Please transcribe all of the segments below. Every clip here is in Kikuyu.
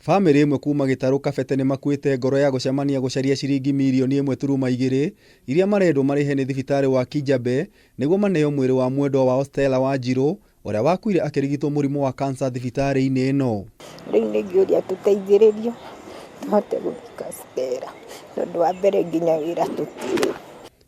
Bamĩrĩ ĩmwe kuma Gĩtarũ Kabete nĩmakuĩte ngoro ya gũcemania gũcaria ciringi mirioni ĩmwe turuma igĩrĩ iria marendwo marĩhe nĩ thibitarĩ wa Kijabe nĩguo maneo mwĩrĩ wa mwendwa wao Stella Wanjirũ ũrĩa wakuire akĩrigitwo mũrimũ wa cancer thibitarĩ-inĩ ĩno. Rĩu nĩ ngĩũria tũteithĩrĩrio tũhote gũthika Stella tondũ wa mbere nginya wĩra tũtirĩ.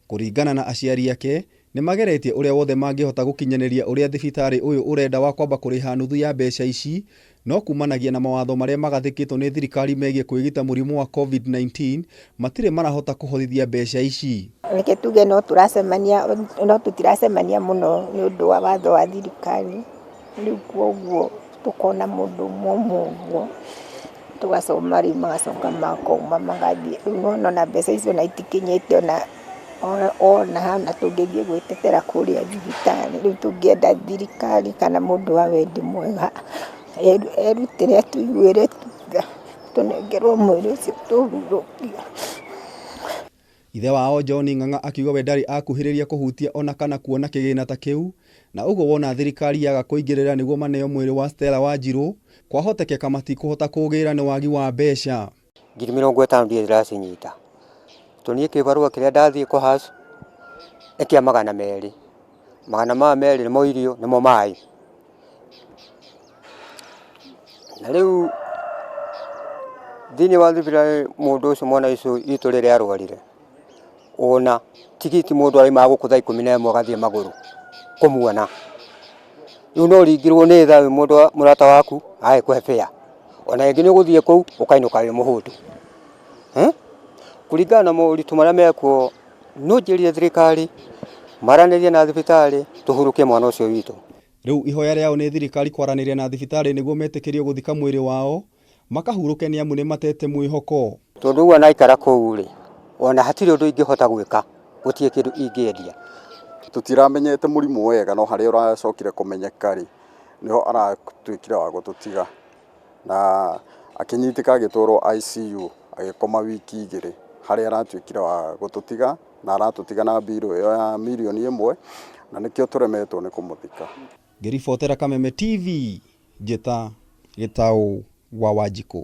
Kũringana na aciari ake, nĩ mageretie ũrĩa wothe mangĩhota gũkinyanĩria ũrĩa thibitarĩ ũyũ ũrenda wa kwamba kũrĩha nuthu ya mbeca ici, no kumanagia na mawatho marĩa magathĩkĩtwo nĩ thirikari megiĩ kwĩgita mũrimũ wa Covid-19, matirĩ marahota kũhothithia mbeca ici. Reke tuge no tũracemania no tũtiracemania mũno nĩ ũndũ wa watho wa thirikari, rĩu koguo tũkona mũndũ ũmwe ũmwe ũguo, tũgacoma rĩu magacoka makauma magathiĩ, rĩu nĩwona ona mbeca icio ona itikinyĩte ona ona hana tũngĩthiĩ gwĩtetera kũrĩa thibitarĩ, rĩu tũngĩenda thirikari kana mũndũ wa wendi mwega erutĩre atũiguĩre tha tũnengerwo mwĩrĩ ũcio tũhurũkio. Ithe wao John Ng'ang'a akiuga we ndarĩ akuhĩrĩria kũhutia ona kana kuona kĩgĩna ta kĩu, na ũguo wona thirikari yaga kũingĩrĩra nĩguo maneo mwĩrĩ wa Stella Wanjirũ, kwahotekeka matikũhota kũũgĩra nĩ wagi wa mbeca. 50,000 ndirĩ ndĩracinyita. Tondũ niĩ kĩbarũa kĩrĩa ndathiĩ kũhaca nĩ kĩa 200. 200 nĩmo irio, nĩmo maĩ. Na rĩu thĩinĩ wa thibitarĩ mũndũ ũcio mwana ũcio witũ rĩrĩa arwarire, ona tigiti mũndũ araumaga gũkũ thaa 11 agathiĩ magũrũ kũmuona. Rĩu no ũringirwo nĩ tha wĩ mũndũ mũrata waku agagĩkũhe fare. Ona rĩngĩ nĩ ũgũthiĩ kũu ũkainũka wĩ mũhũtu. Kũringana na moritũ marĩa mekuo, no njĩrire thirikari maranĩrie na thibitarĩ tũhurũkie mwana ũcio witũ. Rĩu ihoya rĩao nĩ thirikari kwaranĩria na thibitarĩ nĩguo metĩkĩrio gũthika mwĩrĩ wao, makahurũke nĩ amu nĩ matete mwĩhoko. Tondũ ũguo naikara kũu rĩ, ona hatirĩ ũndũ ingĩhota gwĩka, gũtirĩ kĩndũ ingĩendia. Tũtiramenyete mũrimũ wega no harĩa ũracokire kũmenyeka rĩ, nĩho aratuĩkire wa gũtũtiga na akĩnyitĩka agĩtwarwo ICU agĩkoma wiki igĩrĩ harĩa aratuĩkire wa gũtũtiga na aratũtiga na mbirũ ĩyo ya mirioni ĩmwe na nĩkĩo tũremetwo nĩ kũmũthika. Ngĩribotera Kameme TV, Njĩta Gĩtaũ wa Wanjikũ.